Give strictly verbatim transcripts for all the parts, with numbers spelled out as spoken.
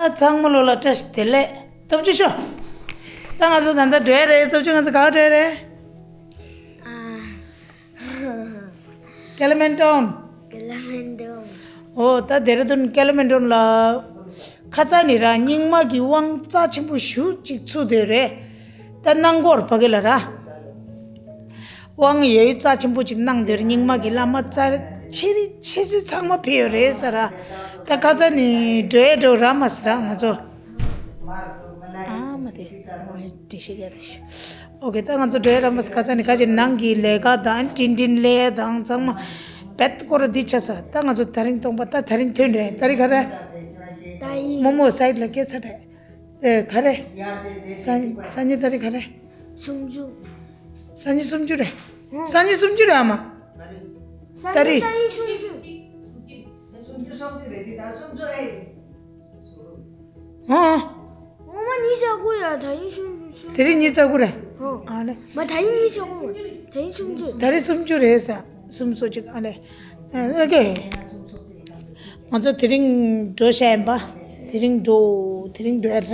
ཚང་མ་ལོ་ལ་བཀྲ་ཤིས་བདེ་ལེགས། སྟོབས་ཆུ་ཤོག་ད་ང་ཚོ་ད་ལྟ་འགྲོ་ཡ་རེད། སྟོབས་ཆུ་ང་ཚོ་ག་པར་འགྲོ་ཡ་རེད། ཨ། ཀེ་ལ་མན་ཏོན། ཀེ་ལ་མན་ཏོན། ཨོ་ད་ལྡེ་ར་ལྡུན་ཀེ་ལ་མན་ཏོན་ལ། ཁ་ཚ་ནི་ར་རྙིང་མ་གི་དབང་རྩ་ཆེན་པོ་ཞུ་གཅིག་ཚུགས་དེ་རེད། ད་སྣང་སྐོར་ཕ་གི་ལ་ར། དབང་ཡོད་རྩ་ཆེན་པོ་ཅིག་གནང་དེར་རྙིང་མ་གི་བླ་མ་རྩ་ཆེ་རི་ཆེ་སི་ཚང་མ་ཕེབས་ཡོད་རེད་ས་ར། ད་ཁ་ཚ་ནི་འགྲོ་ཡས་འགྲོ་ར་མ་སི་ར་ང་ཚོ། ཨ་མ་དེ་འདྲི་ཤེས་ཀྱ་དེ་ཤི། ཨོ་ཀེ་ད་ང་ཚོ་འགྲོ་ཡས་ར་མ་སི། ཁ་ཚ་ནི་ཁ་ཅིག་ནང་གི་ལས་ཀ་དང་ཏིན་ཏིན་ལས་དང་ཚང་མ་བེད་སྐོར་འདི་ཆ་ས། ད་ང་ཚོ་ད་རིང་གཏོང་པ་ད་ད་རིང་ཐོན་འགྲོ་ཡས། ད་རིང་ག་རེ། ད་ཡིན། མོ་མོ་སའིད་ལ་སྐད་ཆ་དྲས། ཨེ་ག་རེ། ས་སང་ཉིན་ད་རེས་ག་རེ། སུམ་ཅུ། སང་ཉིན་སུམ་ཅུ་རེད། ཨང་། སང་ཉིན་སུམ་ཅུ་རེད་ཨ་མ། ད་རེས། ད་རེས་སུམ་ཅུ། སུམ་ཅུ་སོང་ཅི་རེད་དེ་ད་སུམ་ཅུ་ཨེ། ཨང་། ངོ་མ་ཉི་ཤུ་རྩ་དགུ་ཡ། ད་ཡིན་སུམ་ཅུ། དེ་རིང་ཉི་ཤུ་རྩ་དགུ་རེད། ཨང་། ཨ་ལེ། མ་ད་ཡིན་ཉི་ཤུ་རྩ་དགུ། ད་ཡིན་སུམ་ཅུ། ད་རེས་སུམ་ཅུ་རེད་ས། སུམ་སོ་གཅིག་ཨ་ལེ། ཨ་ཀེ། ང་ཚོ་དེ་རིང་འགྲོ་བཤད་ཡིན་པ། དེ་རིང་འགྲོ། དེ་རིང་འགྲོ་ཡ་ར།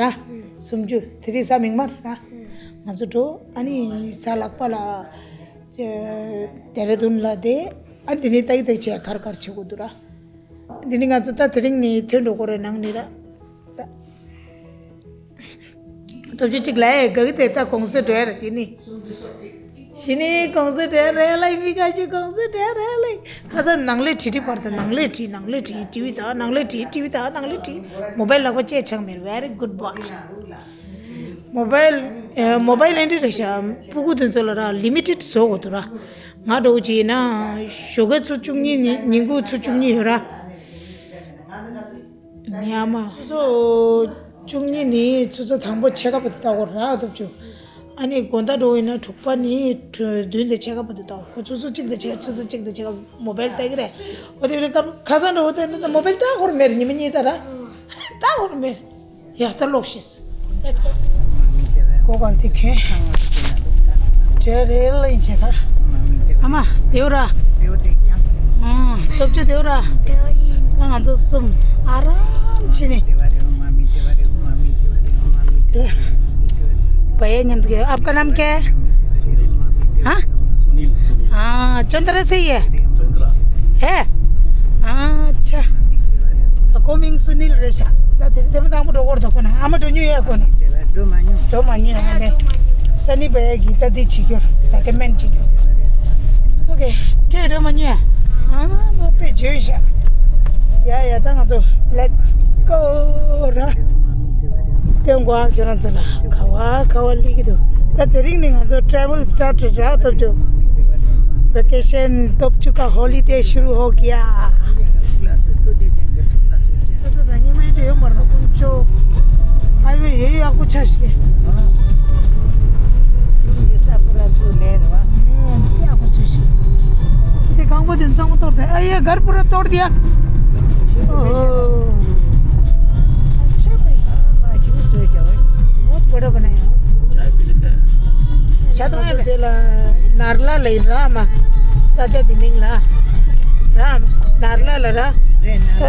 སུམ་ཅུ་དེ་རིང་གཟའ་མིག་དམར་ར། ང་ཚོ་འགྲོ། ཨ་ནི་གཟའ་ལྷག་པ་ལ་ལྡེ་ར་ལྡུན་ལ་བསྡད། ཨ་འདི་ནི་ཏག་ཏག་བྱས་གར་གར་བྱེད་དགོས་འདུག་ར། འདི་ནི་ང་ཚོ་ད་དེ་རིང་ནི་ཐོན་འགྲོ་དགོས་རེད་ནང་ནི་ར། ད། སྟོབས་ཆུ་གཅིག་ལ་ཡ་ག་གི་དེ་ད་གོང་ས་འགྲོ་ཡ་ར་ཞི་ནི། ཞི་ནི་གོང་ས་འགྲོ་ཡ་རེད་ལ། མི་ཁ་ཤས་གོང་ས་འགྲོ་ཡ་རེད་ལ། ཁ་སང་ནང་ལས་བྲིས་བྲིས་པར་ད་ནང་ལས་བྲིས་ནང་ལས་བྲིས། ཊི་ཝི་ད་ནང་ལས་བྲིས། ཊི་ཝི་ད་ནང་ལས་བྲིས། མོ་བལ་ལག་པ་བཅད་ཆག་མེད། Very good boy། མོ་བལ་ཨེ་མོ་བལ་ཨེ་འདྲ་རེད་ཤག་སྤུ་གུ་དེ་ཚོ་ལ་ར་ལི་མི་ཊེཌ་བཟོ་དགོས་འདུག་ར། ང་འདྲ་བོ་ཅིག་ཡིན་ན་ཞོགས་ཀས་ཚོ་བཅུ་གཉིས་ནི་ཉིན་གུང་ཚོ་བཅུ་གཉིས་ཡོད་ར། ཉ་མ། སོ་སོ་བཅུ་གཉིས་ནི་སོ་སོ་དང་པོ་ཕྱེད་ཀ་བར་དུ་ལྟ་དགོས་རག་ཐུབ་བཅུ། ཨ་ནི་དགོང་དག་འགྲོ་ཡིན་ན་དྲུག་པ་ནི་བདུན་དེ་ཕྱེད་ཀ་བར་དུ་ལྟ་དགོས། ཁོ་སོ་སོ་གཅིག་དང་ཕྱེད་ཀ་སོ་སོ་གཅིག་དང་ཕྱེད་ཀ་མོ་བལ་ལྟ་གི་རེད། འོ་དེ་རེད། སྐབས་ཁ་སང་འགྲོ་འོ་དེ་འདི་མོ་བལ་ལྟ་དགོས་མེད། ཉི་མ་གཉིས་ལྟ་ར། ལྟ་དགོས་མེད། ཡ་ད་ལོག་ཤིས། ཀོ་གལ་ཏེ་ཁེ། ཇེ་རེ་ལ་ཡིན་ཆེ་ད། ཨ་མ་དེའུ་ར། ཨ་སྟོབས་ཆུ་དེའུ་ར། ད་ང་ཚོ་གསུམ་ཨ་རམ་ཆི་ནི། བ་ཡེ་མཉམ་དུ་ཨབ་ཀ་ནམ་ཀེ། ཧ། सुनील सुनील हाँ चंद्र से ही है। चंद्रा है। अच्छा। को मिंग सुनील रेशा। ད་དེ་དེ་མ་དང་པོ་འགྲོ་སྐོར་དོ་ཁོ་ན་ཨ་མ་འགྲོ་ཉུ་ཡ་ཁོ་ན། འགྲོ་མ་ཉུ་ཡ་ལེ། སན་ནི་བ་ཡ་གི་ད་འདི་བྱེད་རྒྱུར་རེ་ཀ་མེན་བྱེད་རྒྱུར། ཨོ་ཀེ། ཁྱོད་འགྲོ་མ་ཉུ་ཡ། ཨ་མ་པེ་བརྗོད་ཤག་ཡ་ཡ་ད་ང་ཚོ་let's go ར། སྟོན་གོ་ཨ་ཁྱོད་རང་ཚོ་ལ་ག་བ་ག་བ་ལི་གི་འདུག་ད་དེ་རིང་ནི་ང་ཚོ་travel started ར་སྟོབས་ཆུ། Vacation སྟོབས་ཆུ་ཀ holiday शुरू हो गया། ད་ད་ད་ཉི་མ་འདི་ཡོད་མ་རེད། དཀོན་མཆོག་ཨ་ཡོད་ཡོད་ཡག་པོ་ཆ་ཞིག་ཡག་པོ་ཆ་ཞིག་དེ་རྐང་པ་དེ་གཙང་མ་གཏོར་ཏེ། ཨ་ཡེ་གར་པུ་ར་གཏོར་དེ་ཡ། ཨོ། अच्छा भाई। बहुत बड़ा बनाया। चाय पी लेते हैं। ང་ཚོ་དེ་ལ་ནར་ལ་ལ་ཡིན་ར་མ། ས་ཆ་དེ་མིང་ལ། ར་མ། ནར་ལ་ལ་ར། ད་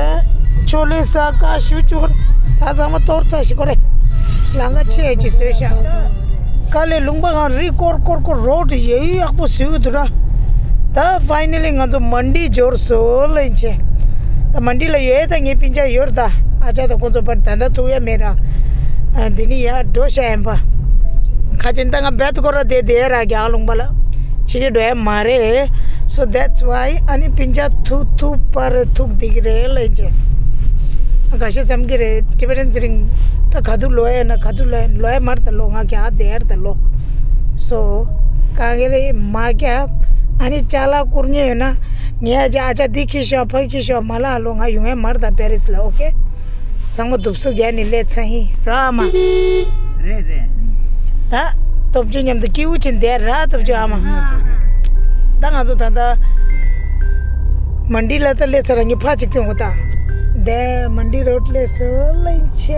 ཆོ་ལེ་ས་ཀ་ཞུ་ཅུ་ད་ཚང་མ་གཏོར་ཚར་ཞིག་གོ་རེ། ལང་ཀ་ཆེ་ཅི་བཟོས་ཤག་ཀ་ལེ་ལུང་པ་གང་རི་ཀོར་ཀོར་ཀོར་རོ་ཌི་ཡོད་ཡོད་ཡག་པོ་བཟོས་ཀྱི་འདུག་ར། ད་ཕའི་ནལ་ལི་ང་ཚོ་མན་ཌི་འབྱོར་སོང་ལེན་ཆེ། ད་མན་ཌི་ལ་ཡོད་ད་ངའི་སྤུན་ཆ་ཡོད་ར། ད་ཨ་ཅག་ད་ཁོང་ཚོ་པར་ད་ད་ཐུག་ཡ་མེད་ར། ཨ་འདི་ནི་ཡ་འགྲོ་ཤ་ཡིན་པ། ཁ་ཅན་ད་ང་བེད་སྐོར་ར་དེ་དེ་ར་རྒྱག་ལུང་པ་ལ། ཆི་གི་འགྲོ་ཡ་མ་རེད། So that's why ཨ་ནི་སྤུན་ཆ་ཐུག་ཐུག་པར་ཐུག་འདི་གི་རེད་ལེན་ཆེ། ཨ་ག་ཤེད་བསམ་གི་རེད། ཊི་བེ་ཊན་ཚེ་རིང་། ད་ག་དུ་ལོ་ཡ་ན་ག་དུ་ལོ་ཡ་ལོ་ཡ་མར་ད་ལོ་ང་ག་དེ་ཡར་ད་ལོ། So ག་གེ་རེ་མ་ག་ཨ་ནི་ཅ་ལག་བསྐུར་ཉེ་ཡོད་ན། ངས་ཨ་ཅག་ཨ་ཅག་འདི་ཁྱི་ཤོག་ཕ་ཁྱི་ཤོག་མ་ལ་ལོ་ང་ཡོང་ཡ་མར་ད་པེ་རིས་ལ། ཨོ་ཀེ། ཚང་མ་དུབ་སུ་རྒྱ་ནི་ལས་ཚ་ཧི་ར་མ། རེད་རེད། ད་སྟོབས་ཆུ་མཉམ་དུ་སྐྱིའུ་ཆེན་དེ་ར་སྟོབས་ཆུ་ཨ་མ། ད་ང་ཚོ་ད་ད་མན་ཌི་ལ་ད་ལས་ཚ་ར་ངི་ཕ་ཅིག་ཐོན་གོ་ད། དེ་མན་ཌི་རོ་ཌི་ལས་སུ་ལེན་ཆེ།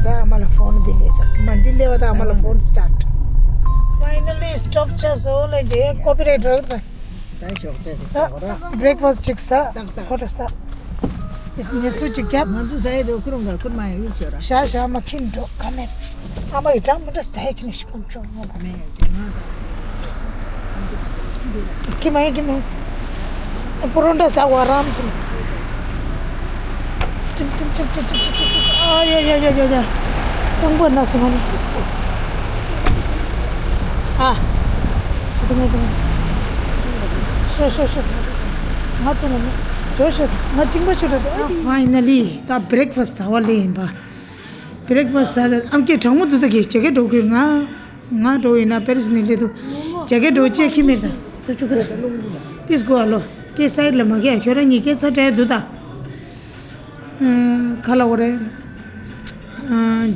ད་ཨ་མ་ལ་ཕོན་བི་ལས་ས་མན་ཌི་ལས་བ་ད་ཨ་མ་ལ་ཕོན་སི་ཊར་ཊི། Finally སྟོབས་ཆུ་སོ་ལེན་ཆེ། ཀོ་པི་རའི་ཊི་ར་ད། ད་ཤོག་ཅེ་ཅེ་ད་ཅེ་བ་ར། བྷི་རེག་ཕ་སི་ཊི་ཅིག་ཟ། ཏག་ཏག་ཁོ་ཏོ་ཟ། ངལ་གསོ་ཅིག་བརྒྱབ། ང་ཚོ་ཟ་ཡི་འདུག་ཁོ་རང་ག་ཁུར་མ་ཡང་གཡུག་ཤོར་ར། ཤ་ཤ་མ་ཁྱིམ་འགྲོ་ཁ་མེད། ཨ་མ་ཡི་གྲང་མོ་འདྲ་ཟ་ཡི་ཁྱིམ་ནས་ཤི་ཀུང་ཅོ་ངོ་ཁ་མེད་ཡང་ཅི་ང་ད་ཁྱིམ་མ་ཡང་ཁྱིམ་མ་པོ་རོ་འདྲ་ཟ་བ་རམ་ཅི་ཅིམ་ཅིམ་ཅིམ་ཅིམ་ཅིམ་ཅིམ་ཅིམ་ཅིམ་ཅིམ། ཨ་ཡ་ཡ་ཡ་ཡ་ཡ། རྐང་པ་ན་སོང་ང་ནི། ཨ། ཤོ་ཤོ་ཤོ། ང་ཐོན་ནི་ཇོ་ཤོ། ང་ཅིང་པ་ཤོ་རེད། ཨ་ཕའི་ནལ་ལི་ད་བྷི་རེག་ཕ་སི་ཟ་བ་ལེན་ཡིན་པ། བྷི་རེག་ཕ་སི་ཟ་ཨམ་སྐད་གྲང་མོ་འདུག་ད་གི་ཇེ་གེ་འགྲོ་དགོས། ང་ང་འགྲོ་ཡིན་ན་པེ་རི་སི་ནས་སླེབས་འདུག་ཇེ་གེ་འགྲོ་ཅེས་ཁྱི་མེད། ད་ད་ཆུ་ཁ་ད་ཏིས་གོ་ཨ་ལོ། ཀེ་སའིད་ལ་མ་གེ་ཁྱོད་རང་གཉིས་ཀེ་ཚ་དྲལ་འདུག་ད། ཁ་ལ་འོ་རེད།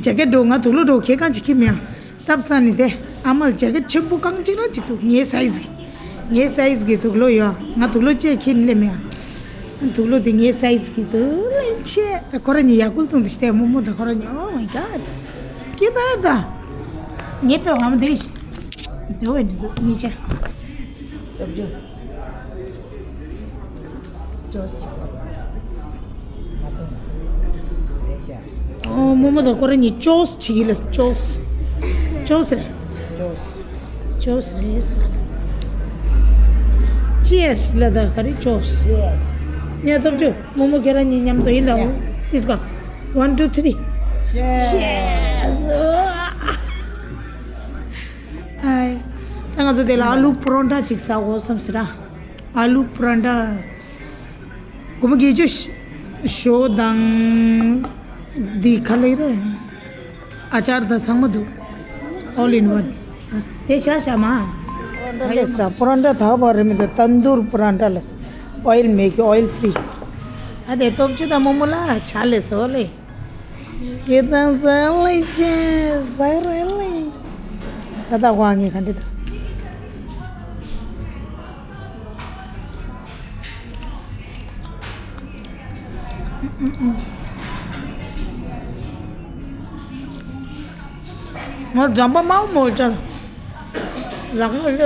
ཇེ་གེ་འགྲོ་ང་དུག་ལོ་འགྲོ་ཁྱེད་གང་ཅིག་ཁྱི་མེད། སྟབས་ས་ནི་དེ་ཨ་མ་ལ་ཇེ་གེ་ཆེན་པོ་གང་ཅིག་རང་ཅིག་འདུག་ངའི་སའི་ཛི་གི་ངའི་སའི་ཛི་གི་དུག་ལོ་ཡོད། ང་དུག་ལོ་ཅེས་ཁྱེད་ནི་ལེ་མེད། དུག་ལོ་དེ་ངའི་སའི་ཛི་གི་དུག་ལེན་ཆེ། ད་ཁོ་ར་ཉི་ཡ་ཀུལ་ཏུང་དེ་ཤྟེ་མོ་མོ་ད་ཁོ་ར་ཉི། Oh my God. ཀི་ད་ད། ངའི་པེ་ཧམ་དེ་ཤི། དེ་འོ་འདི་དུག་ཉི་ཆེ། ཨོ་མོ་མོ་ད་ཁོ་ར་ཉི་ཅོས་ཆི་གི་ལ་ཅོས། ཅོས་རེད། ཅོས་རེད། ཅི་ཡེས་ལ་ད་ག་རེ་ཅོས། ཉ་ཐོབ་ཅུ་མོ་མོ་ཁྱེད་རང་གཉིས་མཉམ་དུ་ཡིན་ད་འོ། ཏིས་ག One, two, three. Yes. ཨའི། ད་ང་ཚོ་དེ་ལ་ཨ་ལུ་པོ་རོན་ཊ་ཅིག་ཟ་དགོས་བསམ་ཟེར་ར། ཨ་ལུ་པོ་རོན་ཊ། སྒོར་མོ་བརྒྱད་ཅུ། ཞོ་དང་། འདི་ག་ལེ་རེད། ཨ་ཅར་དང་ཚང་མ་འདུག All in one. དེ་ཤ་ཤ་མ། པོ་རོན་ཊ་ལས་ར་པོ་རོན་ཊ་ད་བ་རེད་མི་འདུག་ཏན་དུར་པོ་རོན་ཊ་ལས། ཨོ་ཡིལ་མེད་ཀི་ཨོ་ཡིལ་ཕི་རི། ཨ་དེ་སྟོབས་ཆུ་དང་རྨོ་མོ་ལ་ཆ་ལས་སོ་ལེ། ཀི་དང་ཟ་ལེ་ཅེ་ཟ་རེ་ལེ། ད་ད་ཝ་ངེ་ག་འདྲི་ད། ང་འགྲམ་པ་དམར་མོ་ཆགས། ལག་ལ་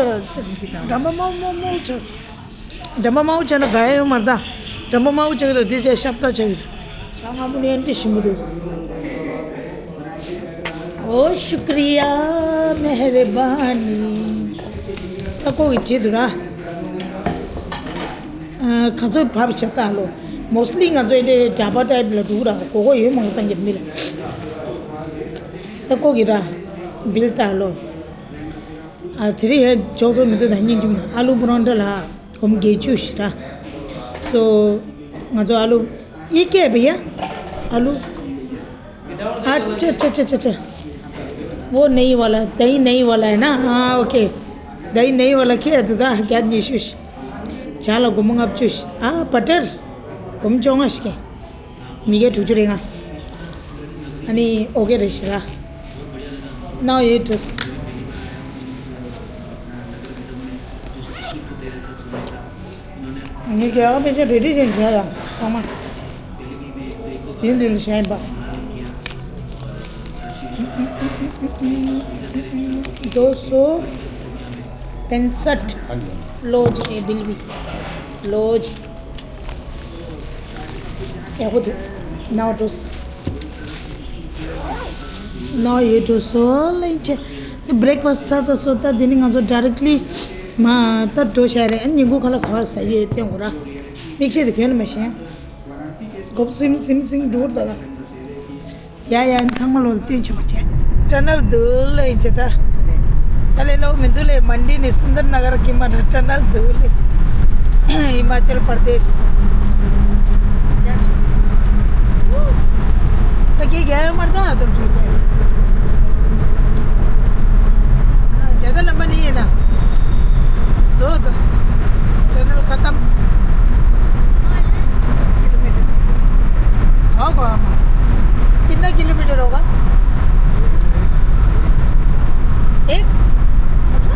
འགྲམ་པ་དམར་མོ་མོ་ཆགས། འགྲམ་པ་དམར་པོ་ཆགས་ན་དགའ་ཡ་ཡོད་མ་རེད་ད། འགྲམ་པ་དམར་པོ་ཆགས་ཀྱི་འདུག་དེ་ཚོས་ཤ་སྟག་ཆགས་ཀྱི་རེད། ཤ་དམར་པོ་ནི་ཨེ་འདྲ་ཞིམ་པོ་འདུག་ཨོ་ཤུ་ཀྲི་ཡ། མེ་ཧེ་རེ་བ་ནི། ད་ཀོ་གི་བྱེད་འདུག་ར། ཨ། ག་ཚོད་བབས་བྱ་ད་ལོ། མོ་སི་ལི་ང་ཚོ་ཨེ་འདྲ་ཌ་བ་ཊའིབ་ལ་འདུག་ར། གོ་གོ་ཡོད་མང་བཏང་གི་མི་ལ། ད་ཀོ་གི་ར། བིལ་ད་ལོ། ཨ། དེ་རིང་ཡང་ཇོག་ཚོགས་མི་འདུག་ད་སྙིང་རྗེ་མི་འདུག་ཨ་ལུ་པོ་རོན་ཊ་ལ་སྒོར་མོ་བརྒྱད་ཅུ་ཞིག་ར། སོ། ང་ཚོ་ཨ་ལུ། ཡི་གེ་བི་ཡ། ཨ་ལུ། ཨ་ཅེ་ཅེ་ཅེ་ཅེ། वो नहीं वाला, दही नहीं वाला है ना? हाँ, ओके। दही नहीं वाला क्या है? ད་བརྒྱད་ཉི་ཤུ་ཞིག་ཇ་ལ་སྒོར་མོ་ལྔ་བཅུ་ཞིག་ཨ། བ་ཊར། སྒོར་མོ་བཅོ་ལྔ་ཞིག་ཉིས་བརྒྱ་དྲུག་ཅུ་རེ་ལྔ། ཨ་ནི་ཨོ་ཀེ་རེད་ཤི་ར། Now it is. ངས་རྒྱ་གར་པེ་ཤ་རེ་རེ་བཞིན་བྱས་ཡ་ཚང་མ། དེ་འདི་ལ་བཞག་ཡིན་པ། दो सौ पैंसठ। ལོ་ཇི་ཨེ་བིལ་བི། ལོ་ཇི། ཡག་པོ་འདུག་ནའོ་འགྲོ། ནའོ་ཡོད་འགྲོ་སོ་ལེན་ཆེ། དེ་བྷི་རེག་ཕ་སི་ཚ་ཚ་སོ་ད་དེ་ནི་ང་ཚོ་ཌའི་རེག་ལི་མ་ད་འགྲོ་བྱ་རེད། ཨ་ཉིན་གུང་ཁ་ལ་ག་བ་ཟ་ཡོད་སྟོན་དགོས་ར། མིག་ཤེལ་དེ་གྱོན་ནས་མ་ཤེས། གོབ་སིམ་སིམ་སིང་འགྲོ་ད། ཡ་ཡ་ཚང་མ་ལོ་ལ་སྟོན་ཆོག་པ་བྱས། ཊ་ནལ་འདུག་ལེ་ཅེ་ད། ད་ལེ་ལོ་མི་འདུག་ལེ། མན་ཌི་ནས་སུན་དར་ན་གར་གྱི་མ་ཊ་ནལ་འདུག་ལེ། ཧི་མ་ཅལ་པར་དེ་ཤི། ད་གེ་གེ་མར་ད་དུ་ཅེ་ཀེ། ཇ་ད་ལམ་པ་ནི་ཡིན་ན། ཛོ་ཛོ། ཊ་ནལ་ཁ་ཏམ། ཁ་གོ་ཨ་མ། कितना किलोमीटर होगा? एक। अच्छा।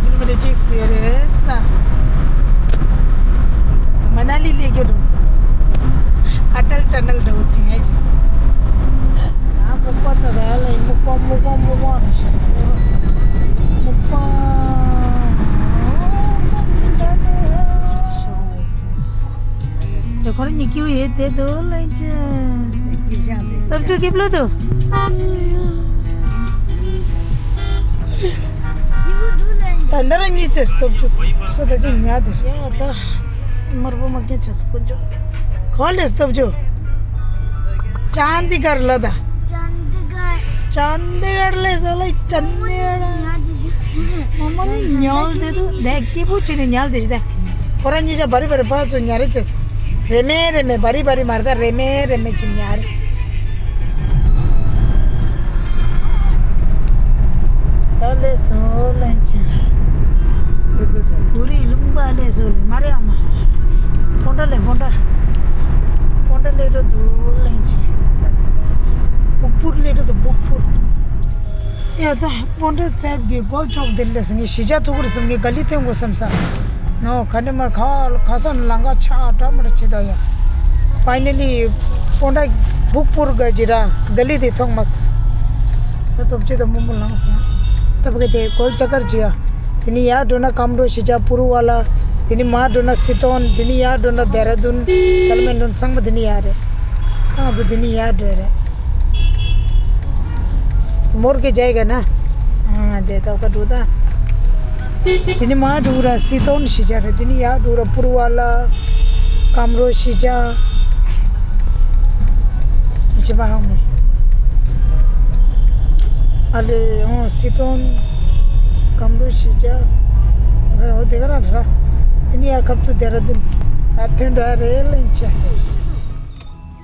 किलोमीटर चेक सवेरे सा। मनाली लेके रो। अटल टनल रो थे हैं जी। हाँ, मुक्का तो रहा ले, मुक्का, मुक्का, मुक्का। मुक्का। ཁོ་རང་གཉིས་ཀྱི་ཡོད་དེ་དུ་ལན་ཅི། སྟོབས་ཆུ་སྐྱིབས་ལོ་དུ། ད་འདི་ར་གཉིས་ཆེ་སྟོབས་ཆུ། ས་ད་ཅི་ཉ་དེ་རེད་ད། དམར་པོ་མ་སྐྱེ་ཆེ་སི་ཀུན་ཅོ། གོ་ལེ་སྟོབས་ཆུ། ཅན་དི་གར་ལ་ད། ཅན་དི་གར་ལེ་སོ་ལེ་ཅན་དི་གར། མ་མ་ནི་ཉལ་དེ་དུ་དེ་སྐྱིད་པོ་ཆེ་ནི་ཉལ་དེ་ཞི་དེ། ཁོ་རང་གཉིས་ཆ་བ་རི་བ་རི་ཕ་སུ་ཉལ་རེ་ཆེ། རེ་མེ་རེ་མེ་བ་རི་བ་རི་མར་ད་རེ་མེ་རེ་མེ་ཆེ་ཉལ་རེ་ཆེ། ད་ལེ་སོ་ལེ་ཆེ། ཨུ་རི་ལུང་པ་ལེ་སོ་ལེ་མ་རེ་ཨ་མ། པོན་ཏྲ་ལེ་པོན་ཏྲ། པོན་ཏྲ་ལེ་རོ་དུ་ལེ་ཆེ། བུག་པུར་ལེ་རོ་དུ་བུག་པུར། ཡ་ད་པོན་ཏྲ་སེབ་གི་གོ་ཅོག་དེར་ལེ་སོང་ངེ་ཞི་ཅ་ཐུག་རེ་སོང་ངེ་ག་ལི་ཐེང་གོ་སམ་ས། ནོ་ཁ་ནེ་མར་ཁ་ཁ་སང་ལང་ཀ་ཆ་འདྲ་མར་ཆེ་ད་ཡ། ཕའི་ནལ་ལི་པོན་ཏྲ་བུག་པུར་ག་ཇི་ར་ག་ལི་དེ་ཐོང་མ་སོང་། ད་སྟོབས་ཆུ་ད་མུ་མུ་ལངས་སོང་། ད་བ་ག་དེ་གོལ་ཅ་ཀར་ཇི་ཡ། དེ་ནི་ཡར་འགྲོ་ན་ཀམ་རོ་ཞི་ཅ་པུ་རུ་ཝ་ལ། དེ་ནི་མར་འགྲོ་ན་སི་ཏོན། དེ་ནི་ཡར་འགྲོ་ན་དེ་ར་དུན། ཀལ་མན་དུན་ཚང་མ་དེ་ནི་ཡར་རེད། ང་ཚོ་དེ་ནི་ཡར་འགྲོ་རེད། མོར་གེ་ཇའི་ག་ན། ཨ་དེ་ཏོ་ཀ་འགྲོ་ད། དེ་ནི་མར་འགྲོ་ར་སི་ཏོན་ཞི་ཅ་རེད། དེ་ནི་ཡར་འགྲོ་ར་པུ་རུ་ཝ་ལ། ཀམ་རོ་ཞི་ཅ། ཨི་ཆེ་བ་ཧང་མེ། ཨ་ལེ་ཨོ་སི་ཏོན། ཀམ་རོ་ཞི་ཅ། ག་ར་འོ་དེ་ག་ར་ར། དེ་ནི་ཡ་ཁབ་ཏུ་དེ་ར་དུན། ཨ་ཐོན་འགྲོ་ཡ་རེད་ལེན་ཆེ།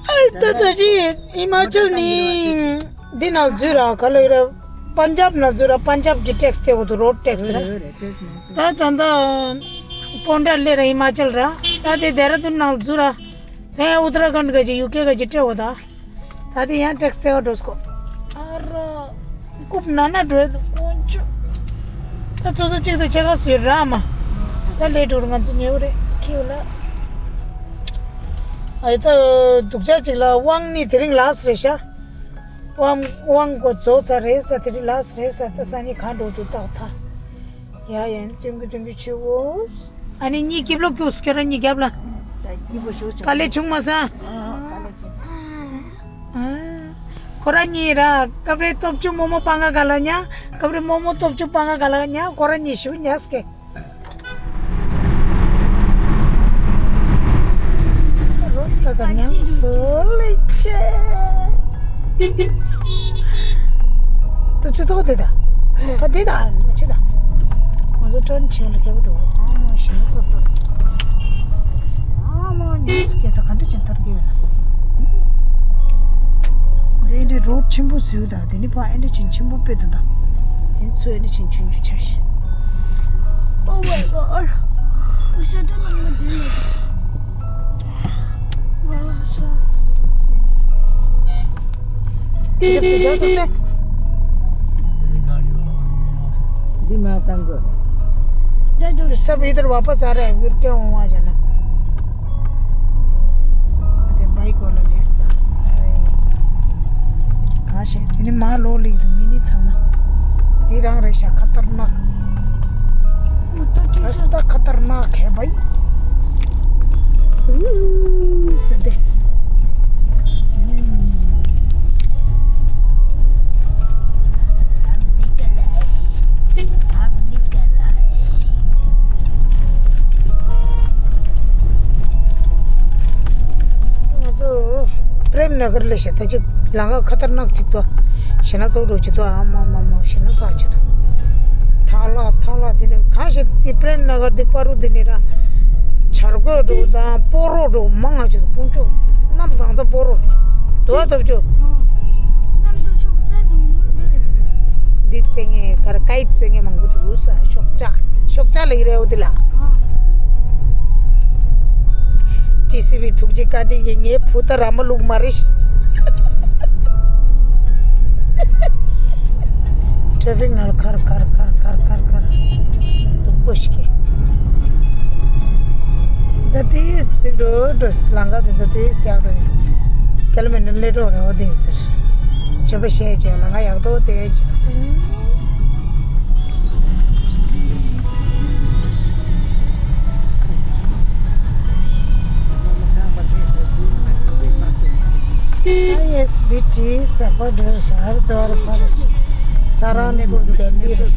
ཨ་ད་ད་ཅི་ཧི་མ་ཅལ་ནི་འདི་ནང་འཛུལ་ར་ག་ལ་ཡོད་ར། པན་ཇབ་ནང་འཛུལ་ར། པན་ཇབ་གི་ཊེག་སི་སྟེ་འོ་དུ་རོ་ཌི་ཊེག་སི་ར། ད་ད་ད་པོན་ཏྲ་ལེ་ར་ཧི་མ་ཅལ་ར། ད་དེ་དེ་ར་དུན་ནང་འཛུལ་ར། ཨེ་ཨུ་ཏ་ར་ཁན་ག་ཅི་ཡུ་ཀེ་ག་ཅི་སྤྲད་འོ་ད། ད་དེ་ཡང་ཊེག་སི་སྟེ་འོ་འགྲོ་སྐོ། ཨ་ར། རྐུབ་ན་ན་འགྲོ་ཡ་དུ་དཀོན་མཆོག་ད་ཚོ་ཚོ་གཅིག་ཏུ་ཆེ་ག་སུ་ཡོད་ར་མ། ད་ལས་འགྲོ་རུ་ང་ཚོ་ཉེ་བོ་རེད་ཁྱེའུ་ལ། ཨ་ཡི་ད་སྡུག་ཅག་ཅིག་ལ་དབང་ནི་དེ་རིང་ལ་སི་རེད་ཤག་དབང་དབང་གོ་རྫོགས་ཚར་རེད་ས་དེ་རིང་ལ་སི་རེད་ས་ད་ས་ནི་ག་འགྲོ་དུ་ཏག་ཐ། ཡ་ཡ་ཏུང་གི་ཏུང་གི་ཆུ་བོ། ཨ་ནི་གཉིས་སྐྱིབས་ལོ་ཀྱུས་ཁྱོད་རང་གཉིས་རྒྱབ་ལ། ད་སྐྱིད་པོ་ཞོག་ཆུང་། དཀའ་ལས་བྱུང་མ་ས། ཨ་དཀའ་ལས་བྱུང་། ཨ། ཁོ་རང་གཉིས་ར་སྐབས་རེ་སྟོབས་ཆུ་རྨོ་མོ་སྤང་ག་ག་ལ་ཉ། སྐབས་རེ་རྨོ་མོ་སྟོབས་ཆུ་སྤང་ག་ག་ལ་ཉ། ཁོ་རང་གཉིས་ཞུ་ཉ་སྐད། རོགས་ད་ད་ཉམས་སུ་ལེགས་ཆེ། ད་ཆུ་ཚོད་དེ་ད། ཕ་དེ་ད་མ་ཆེ་ད། ང་ཚོ་ཊརན་ཆེན་ལ་ཁེ་པོ་འགྲོ། ཨ་མ་ཞེ་ན་ཚོད་ད། ཨ་མ་ཉམས་སུ་སྐད་ད་ག་འདྲ་ཅན་ཐར་གི་ཡོད་ན། དེ་འདྲའི་རོགས་ཆེན་པོ་ཟིག་ད། དེ་ནི་ཕ་ཨེ་འདྲ་ཆེན་ཆེན་པོ་དཔེ་ད་ད། དེ་ཚོ་ཨེ་འདྲ་ཆེན་ཆུང་ཆུང་ཆ་ཤི། Oh my god. दिमाग तंग हो रहा है। सब इधर वापस आ रहे हैं, फिर क्या हुआ जाना? अरे भाई को ले लेस्ता। कहाँ से? इतनी माँ लो ली तो मिनी छमा। तिरंग रेशा खतरनाक। रास्ता खतरनाक है भाई। ऊ, सदे। हम्म। हम निकल आए। हम निकल आए। ང་ཚོ་པྲེམ་ན་གར་ལ་ཤ་ད་ཅིག་ལམ་ཁ་ཁ་ཏར་ནག་ཅིག་ཏོ། ཞེ་ན་ཚོགས་འགྲོ་ཅིག་ཏོ། ཨ་མ་མ་མ་ཞེ་ན་ཚ་ཅིག་ཏོ། ཐག་ལ་ཐག་ལ་དེ་ནས་གང་ཞིག་དེ་པྲེམ་ན་གར་དེ་པ་རུ་དེ་ནས་ར་བྱ་རྒོད་འགྲོ་དང་སྤོ་རོ་འགྲོ་མང་ང་ཅིག་ཏོ། དཀོན་མཆོག་གནམ་གང་ཚ་སྤོ་རོ་དོ་བ་ཐོབ་ཅོ། གནམ་དུ་ཤུགས་ཚད་ནང་ལུས། འདི་རྩེ་ངེ་གར་ཀའིད་རྩེ་ངེ་མང་པོ་འདུག་ས། ཤོག་ཅག་ཤོག་ཅག་ལ་ཡི་རེ་འོ་དེ་ལ། ཨ། ཅི་སི་བི་ཐུགས་རྗེ་བཀའ་དྲིན་གྱིས་ངའི་བུ་ད་ར་མ་ལུག་མ་རེད། ཊེ་ཕིག་ནང་ལ་ཁར་ཁར་ཁར་ཁར་ཁར་ཁར་སྡུག་པོ་ཞིག་གི། ད་དེ་ཟིག་འགྲོ་འགྲོ་ལང་ཀ་དེ་ཚོ་དེ་ཟག་འགྲོ་ནས་ཀལ་མེ་ནི་ལེ་འགྲོ་རེ་འོ་དེ་ཟེར། ཇོ་པ་ཤེས་བྱས་ལང་ཀ་ཡག་ཏོ་དེ་བྱས། ཡུ་ཊི་ས་པ་ཌར་ཤར་དུ་ཨར་ཕར་ས་རན་པུར་ལྡི་ལི་རུ་ཡ།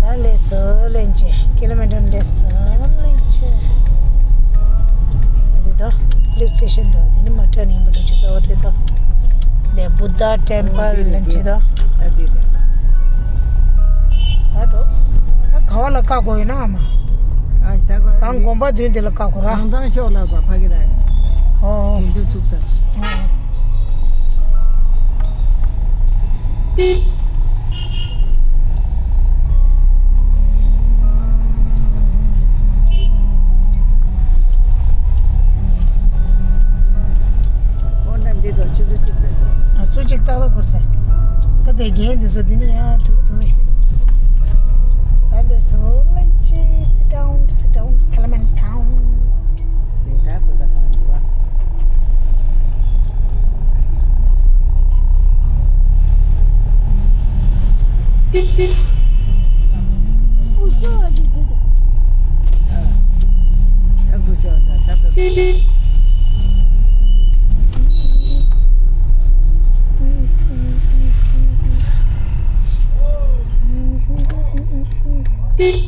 ད་ལེ་སོ་ལེན་ཆེ་ཀི་ལོ་མི་ཊར་ལེ་སོ་ལེན་ཆེ། འདི་དོ་པུ་ལིས་སི་ཊེ་ཤན་དོ་འདི་ནི་མ་ཏྲ་ནིང་པ་ཏྲ་ཆུ་ཚོ་འདི་དོ། འདི་བུདྡྷ་ཊེམ་པལ་ལེན་ཆེ་དོ། ད་འགྲོ། ད་ག་བ་ལ་བཀག་དགོས་ཡིན་ན་ཨ་མ། ཨ་ད་ག་གང་དགོན་པ་མདུན་དེ་ལ་བཀག་དགོས་ར། གང་ཚང་ཤོག་ལ་སོ་ཕ་གི་ར། ཨོ། ཞིང་དུ་ཚུགས་ས། ཨོ། འོ་ན་འདི་དང་ཆུ་ཚོད་གཅིག་རེད། ཨ་ཆུ་གཅིག་ཏག་ཏག་འཁོར་ཚར། ད་དེ་རྒན་འདི་ཚོ་འདི་ནས་ཡར་འགྲོ་གི་འདུག་བས། ད་ལས་སོ་ལེན་ཆེ། Sit down, sit down, Kalaman town. དེ་ད་བོད་པ་ཐང་འདི་བ།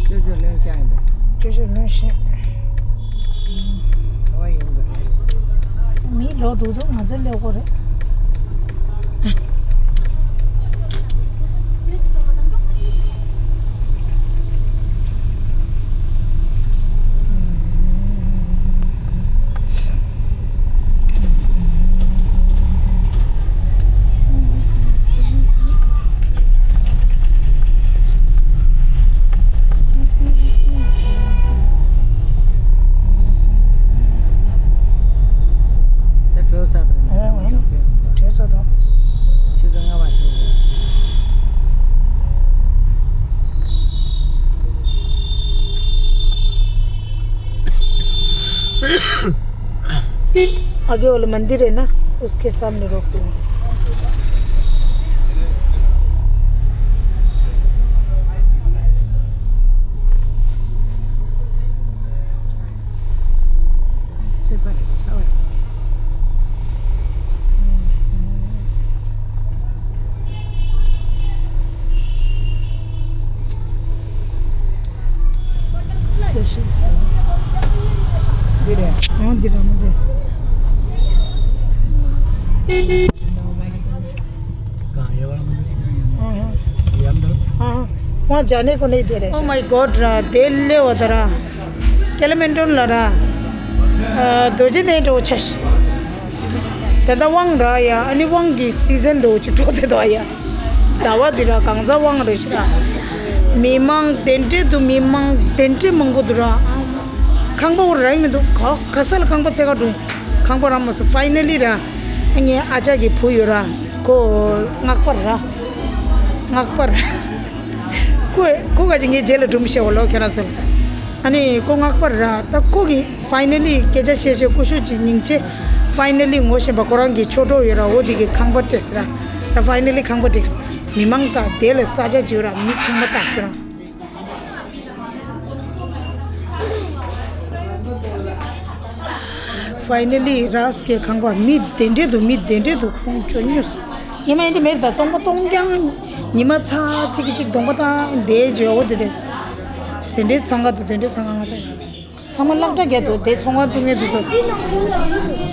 ཅོ་ཅོ་ལོན་ཤ་ཡིན་པས། ཅོ་ཅོ་ལོན་ཤ། ག་བ་ཡོང་གི་རེད། མི་ལོ་དྲུག་དུ་ང་ཚོ་སླེབས་དགོས་རེད། ད་གྲོས་ཚར་དང་། ཨོ་ཨོ། གྲོས་ཚར་དང་། ཆུ་ཚོད་ལྔ་པ་འགྲོ་དགོས། आगे वाला मंदिर है ना, उसके सामने रोक देना। འདི་རེད། ཨང་འདི་རེད་མ་འདི། ཨང་ཨང་། ཨང་ཨང་། वहाँ जाने को नहीं दे रहे। Oh my God ར། དེ་ལེ་བ་ད་ར། ཀེ་ལི་མན་ཊོན་ལ་ར། རྡོ་རྗེ་གདན་འགྲོ་ཆ་ཤི། ད་ལྟ་དབང་ར་ཡ། ཨ་ནི་དབང་གི་སི་ཟན་འགྲོ་ཆུ་འགྲོ་དེ་དོ་ཡ། ཟླ་བ་འདི་ར་གང་ཟག་དབང་རེད་ཤག་མི་མང་དེ་འདྲས་འདུག་མི་མང་དེ་འདྲས་མང་པོ་འདུག་ར། ཁང་པ་འོ་ར་མི་འདུག་ག་ག་ས་ལ་ཁང་པ་ཚད་ཀ་འགྲོ། ཁང་པ་ར་མ་སོ། ཕའི་ནལ་ལི་ར། ངའི་ཨ་ཅག་གི་བུ་ཡོད་ར། ཁོ་སྔགས་པ་ར། སྔགས་པ་ར། ཁོ་ཁོ་ག་ཅིག་ངའི་རྗེས་ལ་འགྲོ་མི་ཤེས་བ་ལོ་ཁྱེད་རང་ཚོ་ལ། ཨ་ནི་ཁོ་སྔགས་པ་ར། ད་ཁོ་གི་ཕའི་ནལ་ལི་སྐད་ཆ་བཤད་བཤད་སྐུ་ཞབས་ཀྱི་སྙིང་རྗེ། ཕའི་ནལ་ལི་ངོ་ཤེས་པ་ཁོ་རང་གི་ཆོས་གྲོགས་ཡོད་ར། འོ་དེ་གི་ཁང་པ་སྤྲད་ཟེར་ར། ད་ཕའི་ནལ་ལི་ཁང་པ་སྤྲད། མི་མང་དང་དེ་ལ་ས་ཆ་བརྗོད་ར། མི་ཚང་མ་བཏགས་ཁྱོད་རང་། ཕའི་ནལ་ལི་རཱས་ཀྱི་ཁང་པ་མི་དེ་འདྲས་འདུག་མི་དེ་འདྲས་འདུག་ཁོང་ཅོ་ཉོས། ཉི་མ་ཨེ་འདྲས་མེད་ད། སྟོང་པ་སྟོང་རྐྱང་། ཉི་མ་ཚ་གཅིག་གཅིག་གདོང་པ་དང་དེ་བརྗོད་འོ་དེ་རེད། དེ་འདྲས་ཚང་ག་འདུག་དེ་འདྲས་ཚང་ག་ང་ད། ཚང་མ་བརླག་འགྲོ་གི་འདུག་དེ་ཚོང་ཁང་བཙུགས་མཁན་དེ་ཚོ། དེ་ནང་དུ་ལ་ཡིན་འདུག